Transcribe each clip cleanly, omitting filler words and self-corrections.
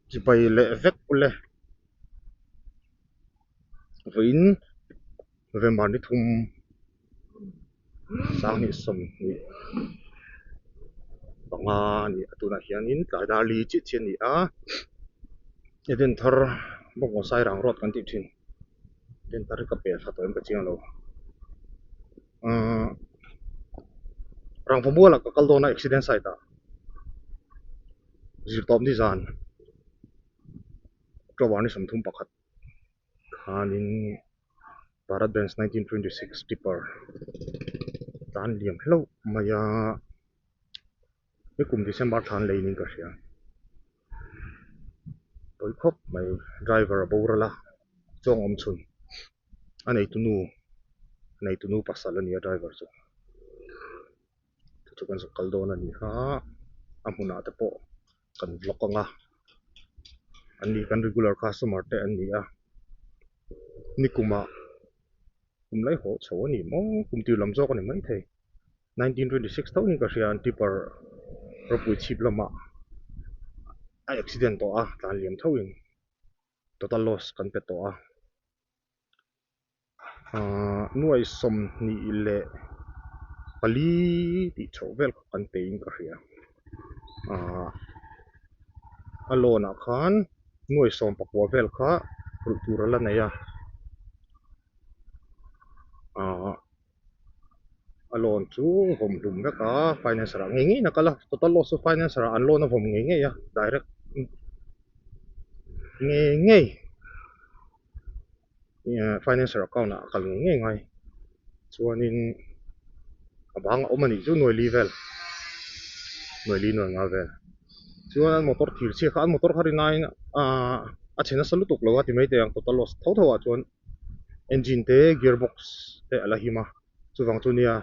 Chibai leh vek ule vawiin November ni thum sanghnih sawmhnih panga a ni a tunah hianin tlai dar li chiah chiah a ni a Eden thar bawngkawn sairang road kan tih thin Eden thar hi ka pel thla tawh em ka chiang lo ahh rangva mualah ka kal dawn a accident site ah. Zirtawp ni zan October ni 31 khanin Bharat Benz 1926 tipper tlan liam hlauh mai a he kum December thla an lei niin ka hria pawi khawp mai driver a boral a chuang awm chhun a neitu nu a neitu nu pasal a ni a driver chu. Chu kan zuk kal dawn a ni a a hmunah te pawh kan vlog ang a an ni kan regular customer te an ni a nikumah kum lai haw chho a ni maw kum tir lam zawk a ni maithei 1926 tho in ka hria an tipper ropui chhip lamah a accident tawh a tlan liam tho in total loss kan pe tawh a. Ahh nuai 24 tih chhoh vel kha kan pe in ka hria ahh a loan ah khan nuai 19 vel kha rulh tur a la nei a ahh a loan chu vawm hlum vek a financer ah ngei ngei in a kal a total loss chu financer ah an loan a vawm ngei ngei a direct ngei ngei. Financial account ah a kal ngei ngei ngai chuanin a bang a awm a nih chu nuai li vel nuai li nuai nga vel chuan an motor thir chhiat kha an motor kha rin aiin ahh a chhe nasa lutuk lo a ti mai thei ang total loss tho tho ah chuan engine te gear box te a la him a chuvang chu nia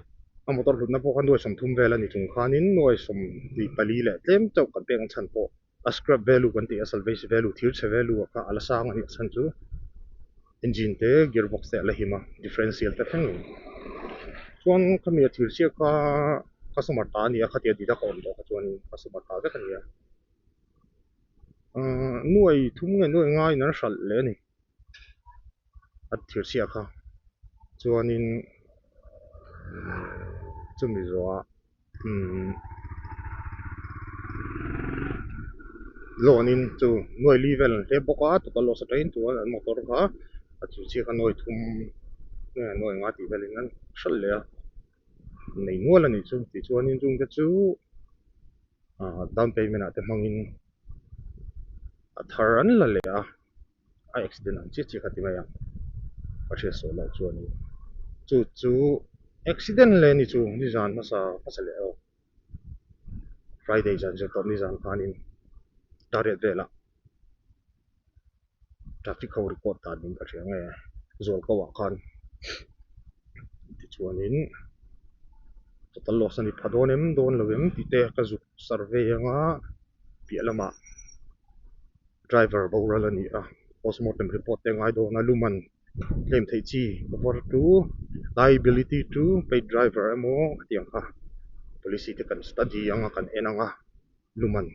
a motor hlutna pawh kha nuai 30 vel a ni chung khanin nuai 24 leh tlem chauh kan pek ang chhan pawh. A scrap value kan tih a salvage value thir chhe value ah kha a la sang a nih chhan chu engine te gear box te a la him a differential te thleng in chuan khami a thir chhiat kha customer ta a ni a khatia deduct a awm tawh kha chuanin customer ta vek a ni a ahh nuai thum nge nuai ngaiin an hralh leh a ni a thir chhiat kha chuanin chumi zawhah. Umm loan in chu nuai li vel an hlep bawk a total loss atangin chuan an motor kha a thil chhiat kha nuai thum nge nuai nga tih velin an hralh leh a nei nual a nih chu tichuanin chungte chu ah down payment ah te hmangin a thar an la leh a. a accident ang chiah chiah kha ti mai ang ka hriat sawi loh chuanin chu chu accident leh ni chu nizan hmasa hmasa leh aw friday zan zir tawp nizan khanin tariat velah traffic ho report dan in ka hria nge zual ko ah khan tichuanin total loss a ni pha dawn em dawn lo em tih te ka zuk survey anga piah lamah. Driver boral a ni a, postmortem report te a ngai dawn a, luman claim theih chi cover to liability to paid driver emaw a tih ang kha policy te kan study ang a kan en ang a, luman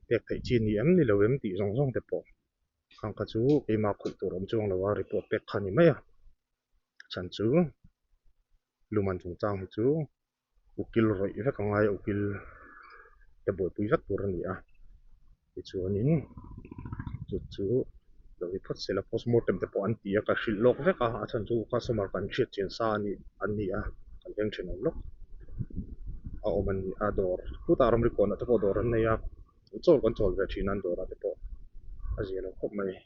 pek theih chi a ni em ni lo em tih zawng zawng te pawh khang kha chu keimah khawih tur awm chuang lo a report pek kha a ni mai a, chhan chu luman chungchang hi chu. Ukil rawih vek a ngai a ukil te buaipui vek tur a ni a tichuanin chu chu lo ri phawt sela postmortem te pawh an ti a ka hrilh lawk vek a a chhan chu customer kan hriat chian sa a nih an ni a kan veng thenawm lawk a awm a ni a dawr khutah ramri kawnah te pawh dawr an nei a chawl kan chawl ve thin a an dawrah te pawh a zia lo khawp mai.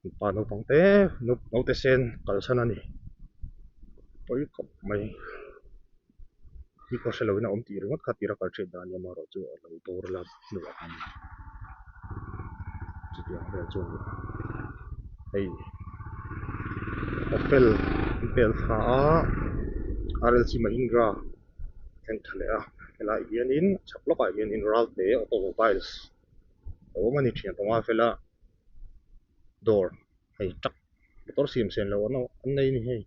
Mipa naupang te naute sen kalsan a ni pawi khawp mai nikhaw hre lovin a awm tih ringawt kha tira kal hriat dan nia amaherawh chu a lo boral a hnuah khan chutiang vel chu a ni hei hotel an pel thla a R L C Mahindra thleng tha leh a helaiah hianin chhak lawkah hianin Ralte automobiles a awm a ni thian panga fela. Dawr hei truck motor siam siam loh an an nei a ni hei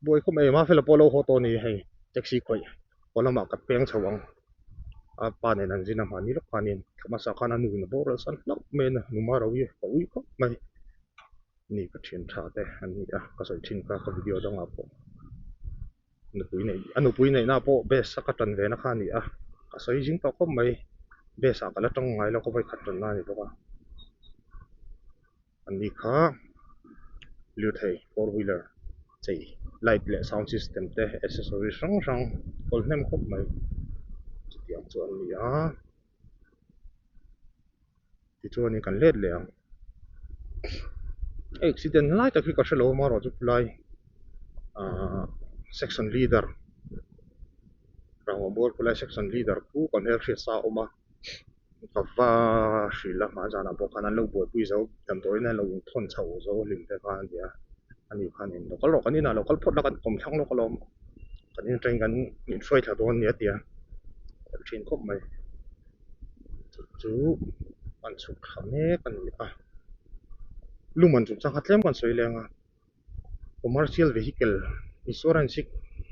buai khawp mai a mafela pawh a lo haw tawh a ni hei taxi khawih haw lamah ka peng chho ang. A pa nen an zin a hmahni lawk khanin thla hmasa khan a nu in a boral san hlauh mai a ni nu Marawi ka ui khawp mai ni ka thian tha te an ni a ka sawi thin kha ka video dangah pawh nupui neih a nupui neihna pawh best a ka tan ve na kha a ni a ka sawi zing tawh khawp mai best ah ka la tang ngai lo ka vawikhat tanna a ni bawk a an ni kha lirthei four wheeler chei light leh sound system te accessories hrang hrang kawl hnem khawp mai chutiang chu an ni a tichuanin kan let leh ang accident lai tak hi ka hrelo amaherawh chu khulai ahh section leader rangvamual khulai section leader khu kan hmelhriat sa a awm a. Ka va hrilh a hma zanah pawh khan an lo buaipui zo damdawiin an lo inthawn chho zo hlim te khan a ni a ani khan in lo kal rawh kan inah lo kal phawt la kan kawm thlang lawk alawm kan in atangin kan inhruai thla dawn nia tia a thin khawp mai chu chu an chhuk thla mek a ni a luman chungchang kha tlem kan sawi leng a. Commercial vehicle insurance hi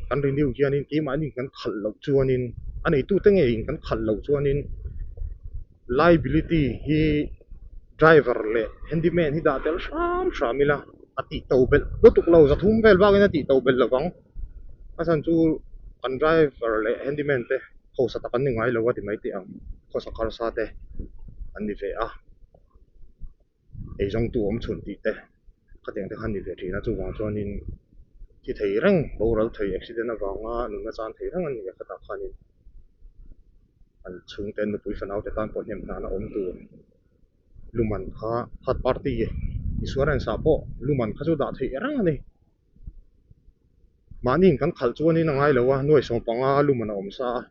kan renew hianin keimahni kan khalh loh chuanin a neitute ngeiin kan khalh loh chuanin liability hi driver leh handyman hi dah tel hram hram ila a tih to belh lutuk lo zathum vel bakin a tih to belh lovang a chhan chu kan driver leh handyman te hausa tak an ni ngai lo a ti mai teh ang khawsak harsa te an ni ve a. Eizawngtu awm chhun tih te khatiang te khan ni ve thin a chuvang chuanin thi thei reng boral thei accident avanga nunna chan thei reng a ni a khatah khanin an chhungte nupui fanau te tan pawh hnem hnan a awm tur luman kha third party insurance ah pawh luman kha chu dah theih reng a ni mahni kan khalh chuanin a ngai lo a nuai sawmpanga luman a awm sa a.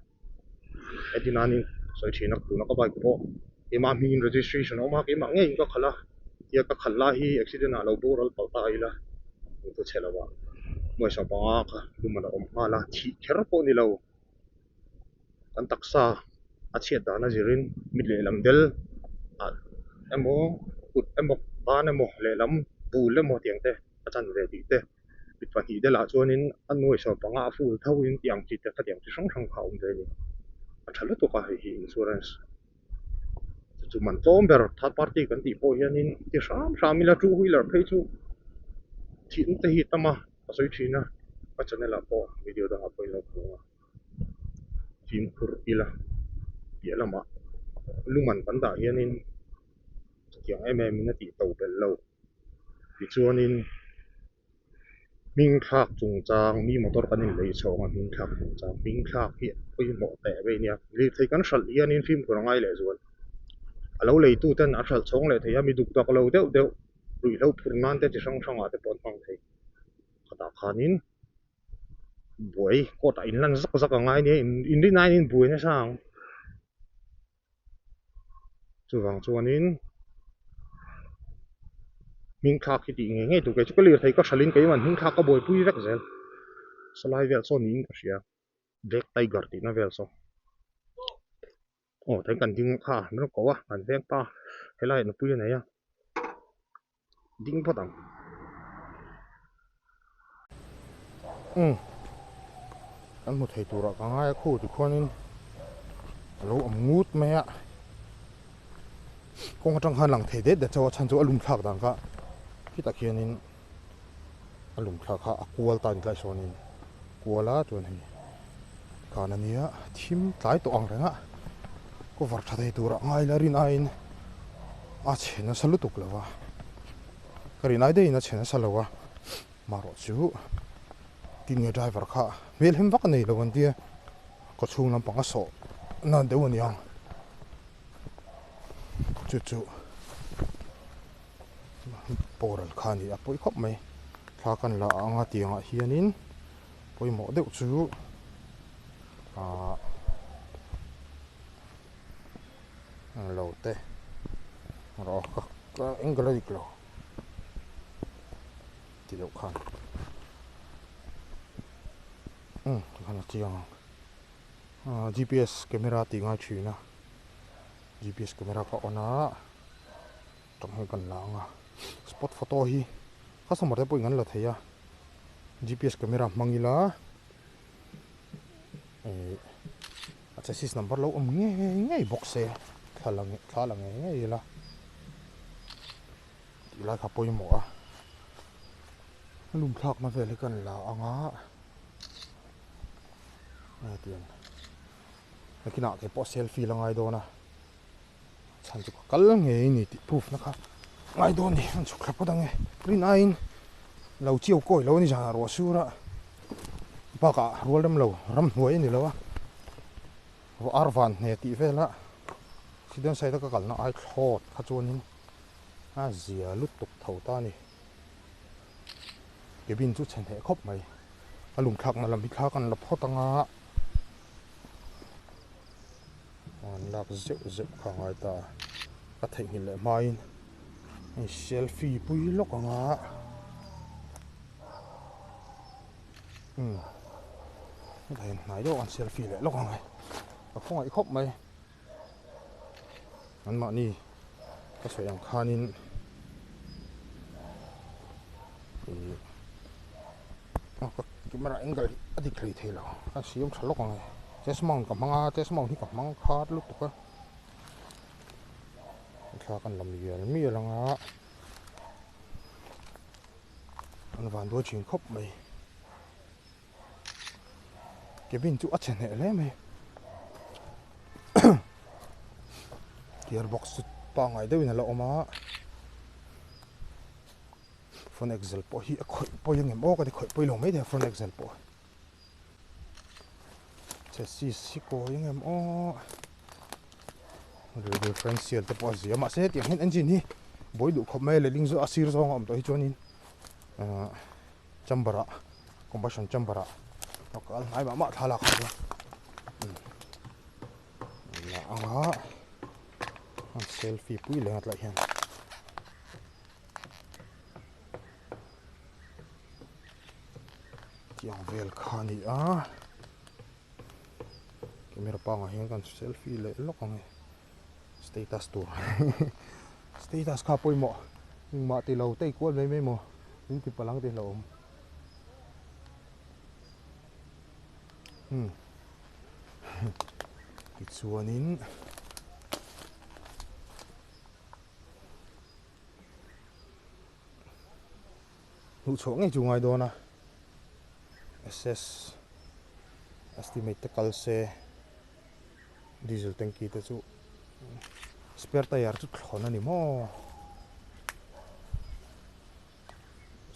Hetilanin sawi thin a tuna ka bike pawh keimah hmingin registration a awm a keimah ngeiin ka khalh a tia ka khalh lai hi accident ah lo boral palh ta ila engpawh chhe lo ah nuai sawmpanga kha luman a awm nghal a thih kher pawh ni lo kan taksa a chhiat dan a zirin mit lehlam del ah emaw kut emaw ban emaw lehlam bul emaw tiang te a chan ve tih te. Mi pahnih te lah chuanin a nuai sawm panga a full tho in tih ang chi te khatiang chi hrang hrang kha a awm ve a ni. A tha lutuk a hei hi insurance chu chu man tlawm ber third party kan tih pawh hianin ti hram hram ila two wheeler phei chu thihna te hi a tam a ka sawi thin a ka channel ah pawh video dangah pawh in lo hmu ang a fimkhur ila piah lamah luman kan dah hianin chutiang em em in a tih to belh lo. Tichuanin hming thlak chungchang mi motor kan inlei chhawng a hming thlak chungchang hming thlak hi a pawimawh teh vei nia lirthei kan hralh hianin fimkhur a ngai leh zual a lo leitu ten a hralh chhawng leh thei a mi duk dak lo deuh deuh ruihhlo phur nan te chi hrang hrangah te pawh an hmang thei khatah khanin buai court ah inlan zak zak a ngai nia inrinaiin inbuai nasa ang. Chuvang chuanin hming thlak hi tih ngei ngei tur kei chu ka lirthei ka hralhin keimah hming thlak ka buaipui vek zel salai vel saw niin ka hria black tiger tihna vel saw aw tlai kan ding kha min rawn ko a kan veng ta helaiah nupui a nei a. Ding phawt ang. Umm. Kan hmu thei turah ka ngai a khu tikhuanin a lo awm ngut mai a. Kawng atang khan lang thei det det chauh a chhan chu a lum thlak dan kha khitah khianin a lum thlak kha a kual ta a ni tlai sawnin kual a chuan hei khan a nia thim tlai tawh ang reng a cover tha thei turah ngai la rin aiin a chhe nasa lutuk lo a ka rin ai daihin a chhe nasa lo a marawh chu tinge driver kha hmel hem vak a nei lo an tia kaw chhung lampang a sawh nan deuh a niang chu chu. Boral kha a ni a pawi khawp mai thla kan la ang a tiangah hianin pawimawh deuh chu ahh lo te rawh ka ka angle a dik lo ti deuh khan umm tikhan a chiang ang ahh gps camera tih ngai thin a gps camera kha a on a. Tawng hi kan la ang a, spot photo hi customer te pawhin an la thei a, gps camera hmang ila ih a chassis number lo awm ngei ngei bawk se thla la thla la ngei ngei ila tih lai kha pawimawh a lum thlakna vel hi kan la ang a hetiang nakinah kei pawh selfie la ngai dawn a chhan chu ka kal ngei ni tih proof na kha ngai dawn ni an chhuk thla phawt ang e rin aiin lo chiau kawi lo a ni zan ah ruah sur a bakah rual rem lo ramhnuai a ni lo a ar van hne tih vel a accident side a ka kalna ai thlawt kha chuanin a zia lutuk tho ta a ni cabin chu chhe hneh khawp mai a lum thlakna lam hi thla kan la phawt ang a. An lak zeuh zeuh kha a ngai ta a, ka theihnghilh leh hmain hei selfie pui lawk ang a umm hetah hian hnai deuh an selfie leh lawk ang e ka khawngaih khawp mai anmahni ka sawi ang khanin ih camera angle hi a dik hlei thei lo a siam tha lawk ang e chest mount ka hmang a chest mount hi ka hmang khat lutuk a thla kan la mial mial ang a an van duai thin khawp mai cabin chu a chhe hneh hle mai gear box chu pangngai deuhin a la awm a. Front axle pawh hi a khawih pawi ang em aw ka ti khawih pawi lo mai thei a front axle pawh chassis hi kawi ang em aw rear differential te pawh a zia mahse hetiang hian engine hi buai duh khawp mai a lehling zawh a sir zawng a awm tawh hi chuanin ahh chamber ah combustion chamber ah a kal hnai mah mah thlalak ho chu la ang a selfie pui leh a tlai hian. Tiang vel kha a ni a camera pangah hian kan selfie leh lawk ang e status tur status kha pawimawh engmah ti lo tei kual mai mai maw min ti palang tih hlauhawm umm tichuanin. Hnuhchhuah ngei chu ngai dawn a, assess estimate te kal se diesel tanky te chu spare tyre chu thlawn a ni maw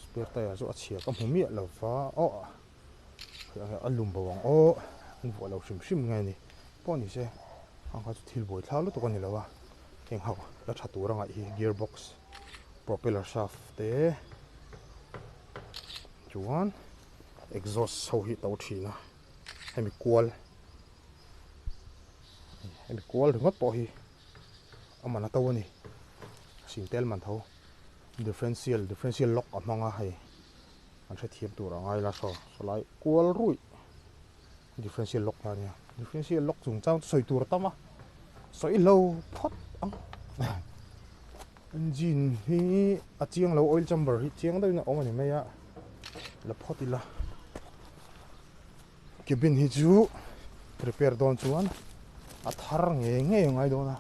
spare tyre chu a chhia ka hmu miah lo va aw a lum bo ang aw an vuah lo hrim hrim nge ni pawh ni se ang kha chu thil buai thlak lutuk a ni lo a. Heng ho la tha tur a ngaih hi gear box propeller shaft te chuan exhaust ho hi to thin a hemi kual hemi kual ringawt pawh hi a man a to a ni sin tel man tho differential differential lock a hmang a hei an hrethiam tur a ngai la saw sawlai kual ruih. Differential lock ta ania differential lock chung chang chu sawi tur a tam a sawi lo phawt ang engine hi a chiang lo oil chamber hi chiang deuhin a awm a ni mai a la phawt ila cabin hi chu repair dawn chuan a thar ngei ngei a ngai dawn a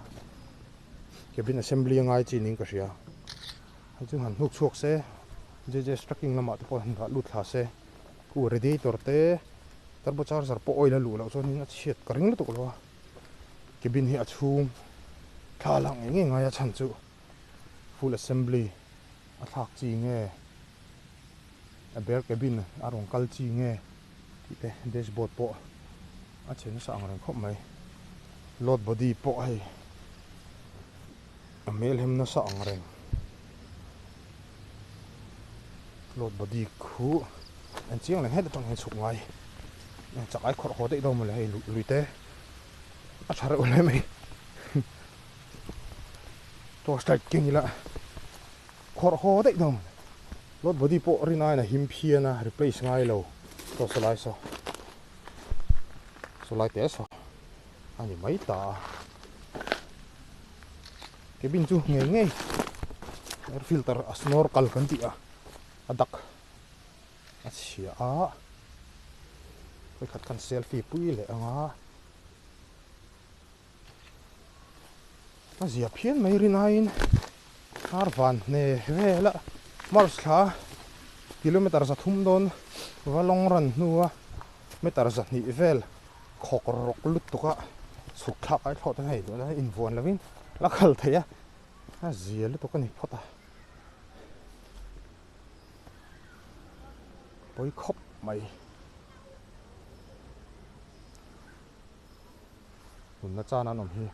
cabin assembly a ngai chi niin ka hria hei chu han hnuk chhuak se J J trucking lamah te pawh han dah lut thla se. Khu radiator te turbo charger pawh oil a luh loh chuanin a chhiat ka ring lutuk lo a, cabin hi a chhung thla lang ngei ngei ngai a chhan chu full assembly a thlak chi nge a bare cabin a rawn kal chi nge tih te dashboard pawh a chhe nasa ang reng khawp mai load body pawh hei a hmelhem nasa ang reng. Load body khu an chiang leh nghet atang hian chhuk ngai chak ai khawrh haw daih dawn mawle hei lui te a tha reuh hle mai torch light keng ila khawrh haw daih dawn mawle load body pawh rin aiin a him phian a replace ngai lo saw saw lai saw saw lai te saw a ni mai ta a. Cabin chu ngei ngei air filter a snorkel kan tih a a dak a chhia a vawikhat khan selfie pui leh ang a. A zia phian mai rin aiin har van hne vel a March thla kilometer 300 dawn va long run hnua meter 200 vel khawk rawk lutuk a chhuk thlak ai thlawh te hei tunah hian invuan lovin la khal thei a a zia lutuk a ni phawt a pawi khawp mai. Nunna chan an awm hi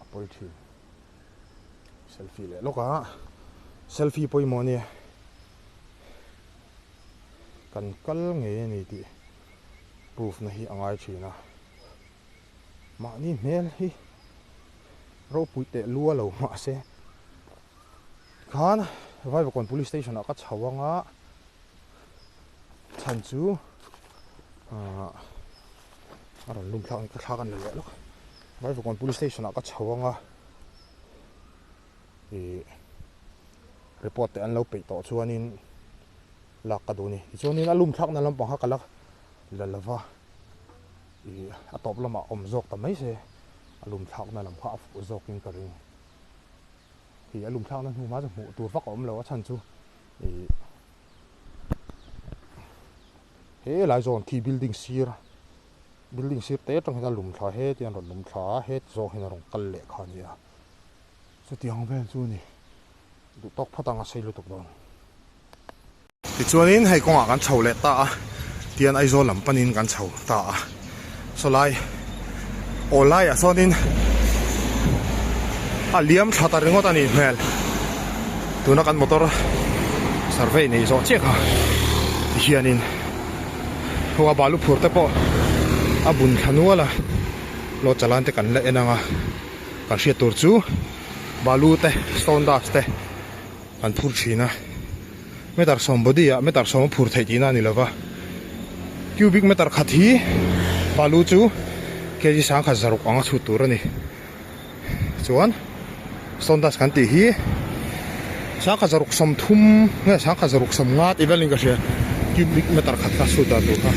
a pawi thin. Selfie leh lawk a, selfie pawimawh a nia. Kan kal ngei a ni tih proof na hi a ngai thin a. Mahni hmel hi ropui teh lua lo mahse khan Vaivakawn Police Station ah ka chho anga chhan chu ahh a rawn lum thlak ka thlak a ni leh lawk Vaivakawn Police Station ah ka chho anga ih report te an lo peih tawh chuanin lak ka duh a ni tichuanin a lum thlakna lampang kha ka la la lova ih a tawp lamah awm zawk ta mai se a lum thlakna lam kha a fuh zawkin ka ring ih a lum thlakna hnu hma chu hmuh tur vak a awm lo a chhan chu ih he lai zawn khi building sir building sir te atang hian a lum thla he tiang rawn lum thla a he zawng hian a rawn kal leh kha a ni a chutiang vel chu a ni duh tawk phawt ang a sei lutuk dawn. Tichuanin hei kawngah kan chho leh ta a, tian Aizawl lam panin kan chho ta a, sawlai aw laiah sawnin a liam thla ta ringawt a nih hmel, tuna kan motor survey nei zawh chiah kha tihianin hung a balu phur te pawh a bun thla nual a, load chalan te kan la en ang a, kan hriat tur chu balu te stone dust te. An phur thin a, meter sawm body ah meter sawm a phur theih tihna a ni lova, cubic meter khat hi balu chu kg sangkhat zaruk anga chhut tur a ni. Chuan stone dust kan tih hi sangkhat zaruk 30 nge sangkhat zaruk 50 tih velin ka hria cubic meter khat kha chhut dan tur kha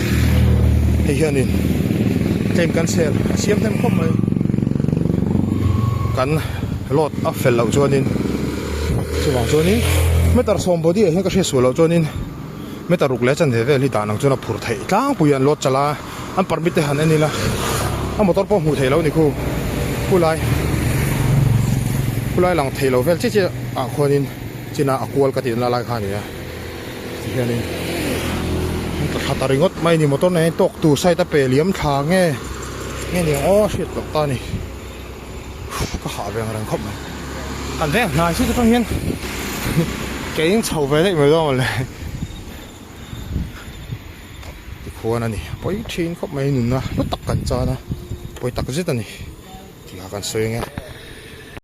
hei hianin tlem kan sel a siam hnem khawp mai kan load a fel loh chuanin chuvang chuanin meter 10 body ah hian ka hriat sual loh chuanin meter ruk leh chanve vel hi dan ang chuan a phur theih tlangpui an load chala an permit te han en ila a motor pawh hmuh theih loh a ni khu khulai khulai lang theih loh vel chiah chiah ah khuanin china a kual ka tih na lai kha a ni a tihianin an tla thla ta ringawt mai a ni motor nen hian tawk tur side a pe liam thla nge nge ni ang aw hriat loh ta a ni. Ka hah ve ang reng khawp mai. Kan veng hnai chu atang hian keiin chho ve daih mai dawn mawle. Tikhuan a ni. Pawi thin khawp mai nunna hlu tak kan chan a. Pawi tak zet a ni. Tih kha kan sawi ang e.